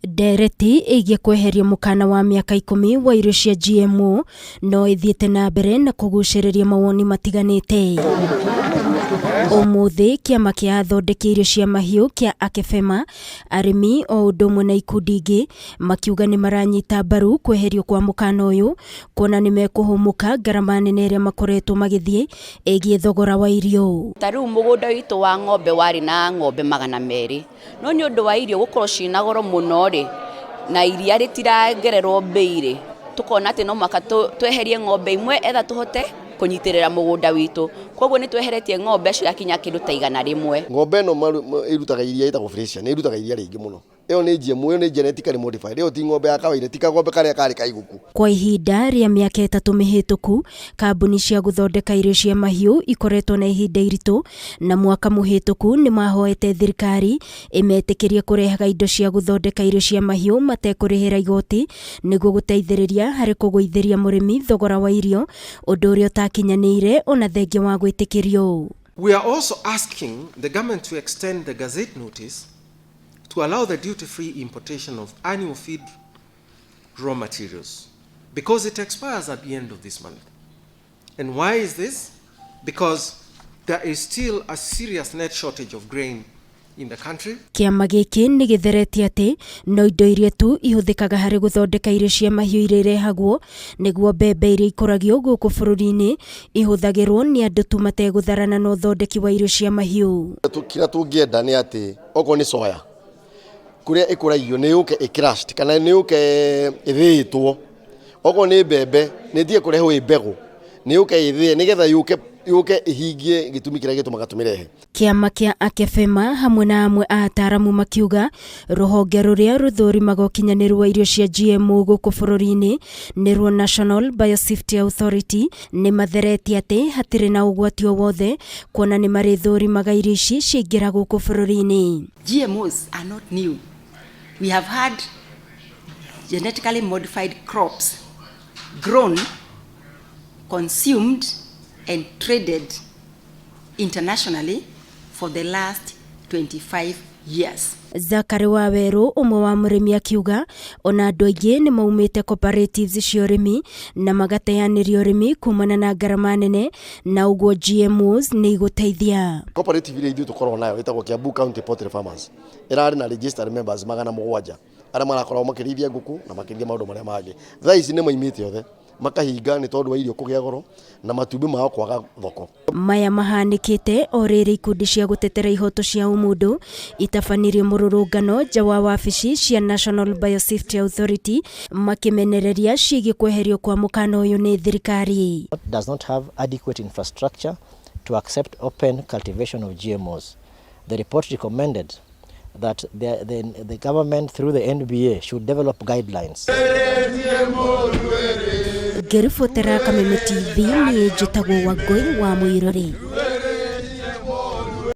Ndereti ĩgiĩ kweherio mũkana wa mĩaka 10 wa irio cia GMO no ĩthiĩte na mbere na kũgucĩrĩria mawoni matiganĩte. Ũmũthĩ kĩama kĩa athondeki irio cia mahiũ kĩa Akefema, arĩmi o ũndũ ũmwe na ikundi ingĩ makiuga nĩ maranyita mbaru kweherio kwa mũkana ũyũ, kuona nĩ mekũhũmũka ngarama nene ĩrĩa makoretwo magĩthiĩ ĩgiĩ thogora wa irio. Ta rĩu mũgũnda witũ wa ng'ombe warĩ na ng'ombe 200, no nĩ ũndũ wa irio gũkorwo ciĩna goro mũno rĩ, na iria rĩtirangererwo mbei rĩ, tũkona atĩ no mũhaka tweherie ng'ombe imwe etha tũhote kũnyitĩrĩra mũgũnda witũ. Koguo nĩ tweheretie ng'ombe cigakinya kĩndũ ta 100. Ng'ombe ĩno ĩrutaga iria ĩtagwo Fresian, nĩ ĩrutaga iria rĩingĩ mũno. Ĩyo nĩ GMO, ĩyo nĩ genetically modified, ĩyo ti ng'ombe ya kawaida, ti kang'ombe karĩa karĩ kaiguku. Kwa ihinda rĩa mĩaka 3 mĩhĩtũku, kambuni cia gũthondeka irio cia mahiũ ikoretwo na ihinda iritũ, na mwaka mũhĩtũku nĩ mahoete thirikari ĩmetĩkĩrie kũrehaga indo cia gũthondeka irio cia mahiũ matekũrĩhĩra igoti, nĩguo gũteithĩrĩria harĩ kũgũithĩria mũrĩmi thogora wa irio, ũndũ ũrĩa ũtakinyanĩire ona thengia wa gwĩtĩkĩrio. We are also asking the government to extend the gazette notice to allow the duty-free importation of animal feed raw materials, because it expires at the end of this month. And why is this? Because there is still a serious net shortage of grain in the country. Kĩama gĩkĩ nĩ gĩtheretie atĩ no indo iria tu ihũthĩkaga harĩ gũthondeka irio cia mahiũ iria irehagwo, nĩguo mbembe iria ikũragio gũkũ bũrũri-inĩ ihũthagĩrwo nĩ andũ tu mategũtharana na ũthondeki wa irio cia mahiũ. Kĩrĩa tũngĩenda nĩ atĩ okorwo nĩ soya kũrĩa ĩkũragio nĩ yũke ĩcrushed kana nĩ yũke ĩthĩĩtwo, okorwo nĩ mbembe nĩ ĩtige kũrehwo ĩ mbegũ, nĩ yũke ĩthĩe nĩgetha yũke ĩhingie gĩtũmi kĩrĩa gĩtũmaga tũmĩrehe. Kĩama kĩa Akefema hamwe na amwe a ataaramu makiuga rũhonge rũrĩa rũthũrimaga ũkinyanĩru wa irio cia GMO gũkũ bũrũri-inĩ nĩruo National Biosafety Authority nĩ matheretie atĩ hatirĩ na ũgwati o wothe, kuona nĩ marĩthũrimaga irio ici ciaingĩra gũkũ bũrũri-inĩ. GMOs are not new. We have had genetically modified crops grown, consumed and traded internationally for the last 25 years. Zakari Waweru ũmwe wa mũrĩmi akiuga ona andũ aingĩ nĩ maumĩte cooperatives cia ũrĩmi na magateanĩria ũrĩmi kumana na ngarama nene, na ũguo GMOs nĩ igũteithia. Cooperative iria ithuĩ tũkoragwo nayo ĩtagwo Kiambu County Poultry Farmers, ĩrarĩ na registered members 700 arĩa marakoragwo makĩrĩithia ngũkũ na makĩrĩithia maũndũ marĩa mangĩ. Thaa ici nĩ maimĩte othe makahinga nĩ tondũ wa irio kũgĩa goro na matumbĩ mao kwaga thoko. Maya mahanĩkĩte o rĩrĩ ikundi cia gũtetera ihoto cia ũmũndũ itabanirie mũrũrũngano nja wa wabici cia National Biosafety Authority makĩmenereria ciĩgiĩ kweherio kwa mũkana ũyũ nĩ thirikari. Does not have adequate infrastructure to accept open cultivation of GMOs. The report recommended that the government through the NBA should develop guidelines. Ngĩribotera Kameme TV, niĩ njĩtagwo Wangũi wa Mũirũrĩ.